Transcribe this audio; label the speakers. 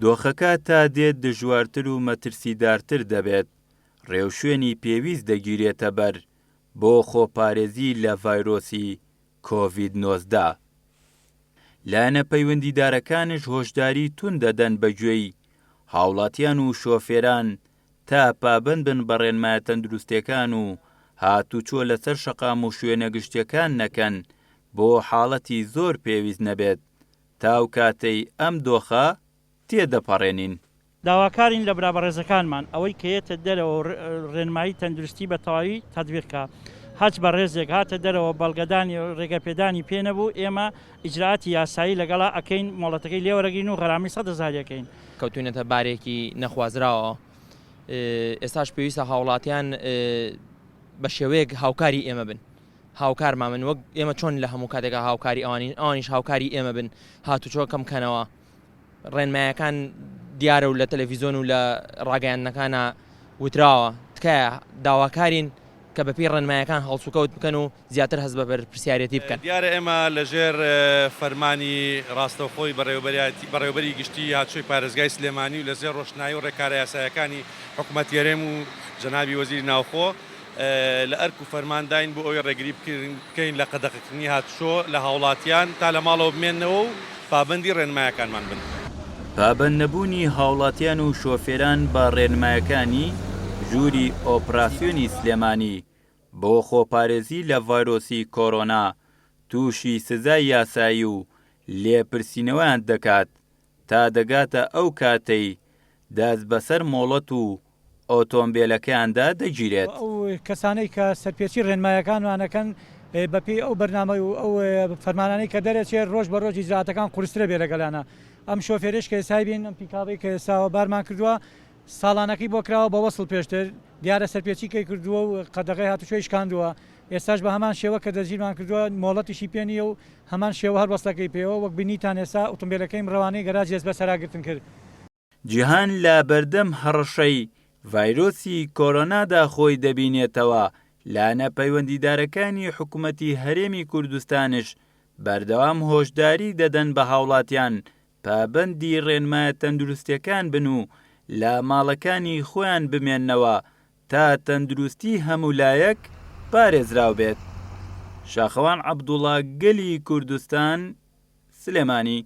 Speaker 1: دۆخەکە تا دێت دژوارتر و مەترسیدارتر دەبێت، ڕێوشوێنی پێویست دەگیرێتەبەر بۆ خۆپارێزی لە ڤایرۆسی کۆڤید 19. لایەنە پەیوەندیدارەکانش هۆشداری توند دەدەن بە گوێی هاوڵاتیان و شۆفێران تا پابەند بن بە ڕێنمایە تەندروستیەکان و هاتوچۆ لەسەر شەقام و شوێنە گشتیەکان نەکەن بۆ حاڵەتی زۆر پێویست نەبێت تاو کاتەی ئەم دۆخە تێدەپەڕێنین.
Speaker 2: داواکارین لە برا بەڕێزەکانمان ئەوەی کە یەتە دەرەوە و ڕێنمایی تەندروستی بە تەواوی تەتبیق کا. هەچ بەڕێزێک هاتە دەرەوە بەڵگەدانی ڕێگەپێدانی پێ نەبوو ئێمە ئیجرائاتی یاسایی لەگەڵا ئەکەین مۆڵەتەکەی لێ وەرەگرین و غەرامەی سەد هەزاری ئەکەین.
Speaker 3: کەوتوینەتە بارێکی نەخوازراوەوە ئێستاش پێویستە هاوڵاتیان بە شێوەیەک هاوکاری ئێمە بن هاوکارمان بن وەک ئێمە چۆن لە هەموو کاتێکا هاوکاری ئەوانین ئەوانیش هاوکاری ئێمە بن هاتوچۆ کەم کەنەوە ڕێنمایەکان دیارە و لە تەلەفیزۆن و لە ڕاگەیاندنەکانا وتراوە، تکایە داواکارین کە بەپێی ڕێنمایەکان هەڵسوکەوت بکەن و زیاتر هەست بە بەرپرسیارێتی بکەن.
Speaker 4: دیارە ئێمە لە ژێر فەرمانی ڕاستەوخۆی بەڕێوەبەری گشتیی هاتوچۆی پارێزگای سلێمانی و لە ژێر ڕۆشنایی و ڕێکارە یاساییەکانی حکومەتی هەرێم و جەنابی وەزیری ناوخۆ لە ئەرک و فەرمانداین بۆ ئەوەی ڕێگری بکەین لە قەدەغەکردنی هاتوچۆ لە هاوڵاتیان تا لە ماڵەوە بمێننەوە و پابەندی ڕێنمایەکانمان بن.
Speaker 1: پابەندنەبوونی هاوڵاتیان و شۆفێران بە ڕێنمایەکانی ژووری ئۆپراسیۆنی سلێمانی بۆ خۆپارێزی لە ڤایرۆسی کۆرۆنا تووشی سزای یاسایی و لێپرسینەوەیان دەکات تا دەگاتە ئەو کاتەی دەست بەسەر مۆڵەت و ئۆتۆمبێلەکەیاندا دەگیرێت.
Speaker 5: ئەو کەسانەی کە سەرپێچی ڕێنمایەکانمان ئەکەن بەپێی ئەو بەرنامە و ئەو فەرمانانەی کە دەرەچێت ڕۆژ بە ڕۆژ ئیجرائاتەکان قورسترە بێ لەگەڵیانا. ئەم شۆفێرەش کە ئێستا بین ئەم پیکابەی کە ئێستا بارمان کردووە ساڵانەکەی بۆ کراوە بە وەسڵ پێشتر دیارە سەرپێچی کەی کردووە و قەدەغەی هاتوچۆی شکاندووە ئێستاش بە هەمان شێوە کە دەستگیرمان کردووە مۆڵەتیشی پێ نییە و هەمان شێوە هەر وەسڵەکەی پێوە وەک بینیتان ئێستا ئوتومبێلەکەیم ڕەوانەی گەراجی دەستبەسەراگرتن کرد.
Speaker 1: جیهان لە بەردەم هەڕەشەی ڤایرۆسی کۆرۆنادا خۆی دەبینێتەوە، لایەنە پەیوەندیدارەکانی حکومەتی هەرێمی کوردستانش بەردەوام هۆشداری دەدەن بە هاوڵاتیان پابەندی ڕێنمایە تەندروستیەکان بن و لە ماڵەکانی خۆیان بمێننەوە تا تەندروستی هەموو لایەک پارێزراو بێت. شاخەوان عەبدوڵا گەلی کوردستان، سلێمانی.